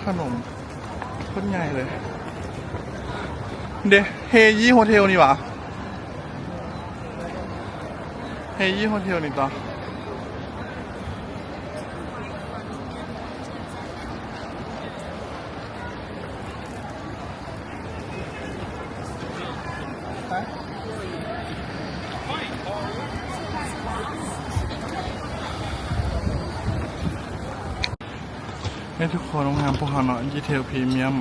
ຂະໜົມໂຄດໃຫຍ່ເລີຍເດ. ເຮຢີໂຮເທວນີ້ຫວາ? ເຮຢີໂຮເທວນີ້ຕົວະ. ໃຫ້ທຸກຄົນ ໂຮງແຮມພວກເຮົາເນາະ Yee Tae Premium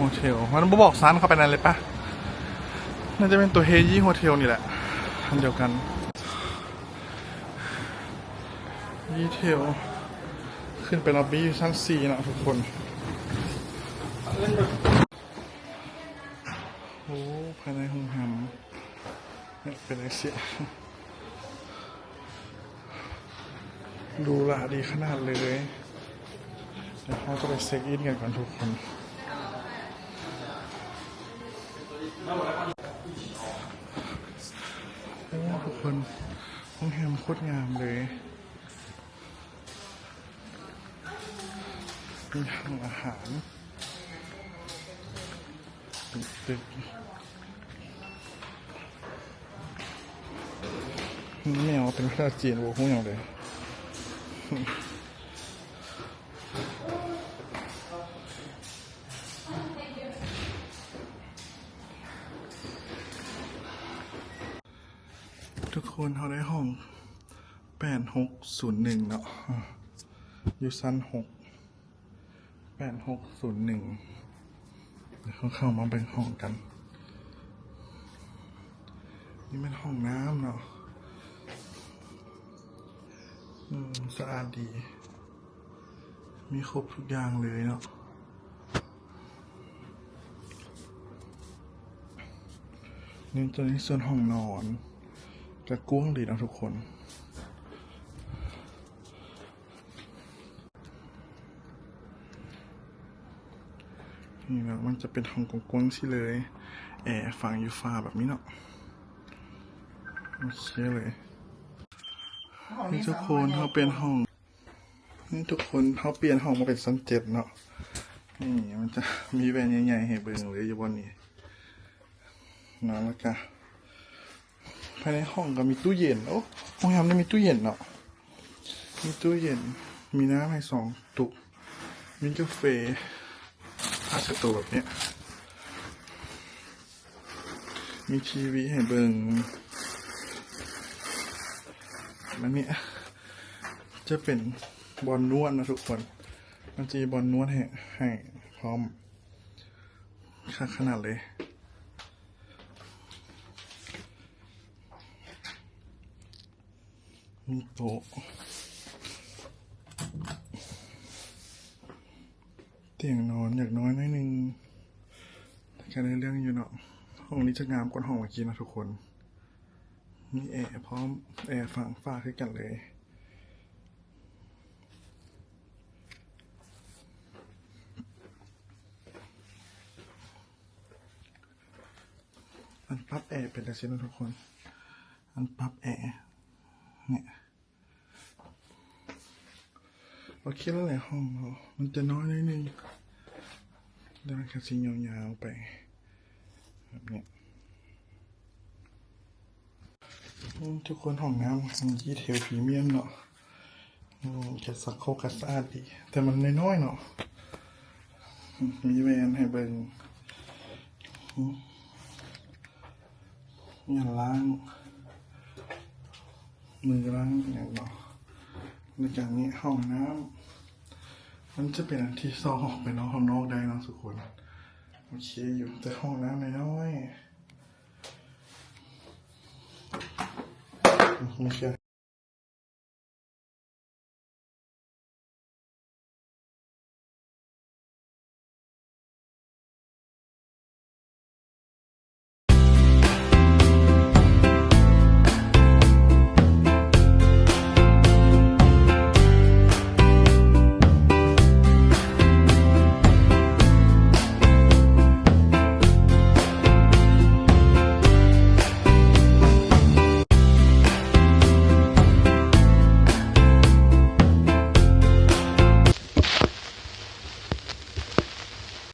Hotel ມັນບໍ່ບອກຊັ້ນ ເຂົ້າໄປໃນເລີຍປະ. ໜ້າຈະເປັນຕົວ Heyi Hotel ນີ້ແຫຼະ ອັນດຽວກັນ. Yee Tae ຂຶ້ນໄປລັອບບີ້ຢູ່ຊັ້ນສີ່ເນາະທຸກຄົນ. ໂອ້ ພາຍໃນໂຮງແຮມເປັນຈັ່ງຊີ້ ຫຼູຫຼາດີຂະໜາດເລີຍ. ດຽວເຮົາຈະໄປເຊັກອິນກັນກ່ອນທຸກຄົນ. ໂອ້ ທຸກຄົນ ໂຮງແຮມໂຄດງາມເລີຍ. ມີຫ້ອງອາຫານ ເປັນຕຶກ ແນວເປັນພາສາຈີນ ບໍ່ຮູ້ຫຍັງເລີຍ. ທຸກຄົນ ເຮົາໄດ້ຫ້ອງ ແປດຫົກສູນໜຶ່ງເນາະ ຢູ່ຊັ້ນຫົກ ແປດຫົກສູນໜຶ່ງ. ດຽວເຮົາເຂົ້າມາເບິ່ງຫ້ອງກັນ. ນີ້ແມ່ນຫ້ອງນ້ຳເນາະ. ອືມ ສະອາດດີ. ມີຄົບທຸກຢ່າງເລີຍເນາະ. ນີ້ ຕົວນີ້ສ່ວນຫ້ອງນອນ ກະກວ້າງດີເນາະທຸກຄົນ. ນີ້ເນາະ ມັນຈະເປັນຫ້ອງກວ້າງໆ ຊີ້ເລີຍ ແອຝັງຢູ່ຝາແບບນີ້ເນາະ. ໂອເຄເລີຍ. ນີ້ທຸກຄົນ ເຮົາປ່ຽນຫ້ອງ ນີ້ທຸກຄົນ ເຮົາປ່ຽນຫ້ອງມາເປັນຊັ້ນເຈັດເນາະ. ນີ້ມັນຈະມີແວ່ນໃຫຍ່ໆ ໃຫ້ເບິ່ງເລີຍຢູ່ບ່ອນນີ້ເນາະ. ແລ້ວກະພາຍໃນຫ້ອງກະມີຕູ້ເຢັນ. ໂອ້ ໂຮງແຮມນີ້ມີຕູ້ເຢັນເນາະ. ມີຕູ້ເຢັນ ມີນ້ຳໃຫ້ສອງຕຸກ ມີກາເຟ ຜ້າເຊັດໂຕແບບນີ້. ມີທີວີໃຫ້ເບິ່ງ. ອັນນີ້ຈະເປັນບ່ອນນວດນະທຸກຄົນ. ມັນຈະມີບ່ອນນວດໃຫ້ ໃຫ້ພ້ອມ. ຄັກຂະໜາດເລີຍ. ມີໂຕະ ຕຽງນອນ ຢາກນອນໜ້ອຍໜຶ່ງ ແຕ່ກະໄດ້ເລື່ອງຢູ່ເນາະ. ຫ້ອງນີ້ຈະງາມກວ່າຫ້ອງເມື່ອກີ້ເນາະທຸກຄົນ. ມີແອພ້ອມ ແອຝັ່ງຝາຄືກັນເລີຍ. ອັນປັບແອເປັນຈັ່ງຊີ້ເນາະທຸກຄົນ. ອັນປັບແອນີ້ ໂອເຄແລ້ວແຫຼະ. ຫ້ອງເຮົາມັນຈະນ້ອຍໜ້ອຍໜຶ່ງ ແລ້ວມັນກະຊິຍາວໆໄປແບບນີ້. ອືມ ທຸກຄົນ ຫ້ອງນ້ຳ Yee Tae Premium ເນາະ. ອືມ ກະຊັກໂຄກກະສະອາດດີ ແຕ່ມັນນ້ອຍໆເນາະ. ອືມ ມີແວ່ນໃຫ້ເບິ່ງ ອືມ ຍາມລ້າງມືລ້າງຫຍັງເນາະ. ໃນການນີ້ຫ້ອງນ້ຳ ມັນຈະເປັນອັນທີ່ສ່ອງອອກໄປນອກ ຂ້າງນອກໄດ້ເນາະທຸກຄົນ. ໂອເຄຢູ່ ແຕ່ຫ້ອງນ້ຳນ້ອຍໆ ອືມ ມີເຄື່ອງ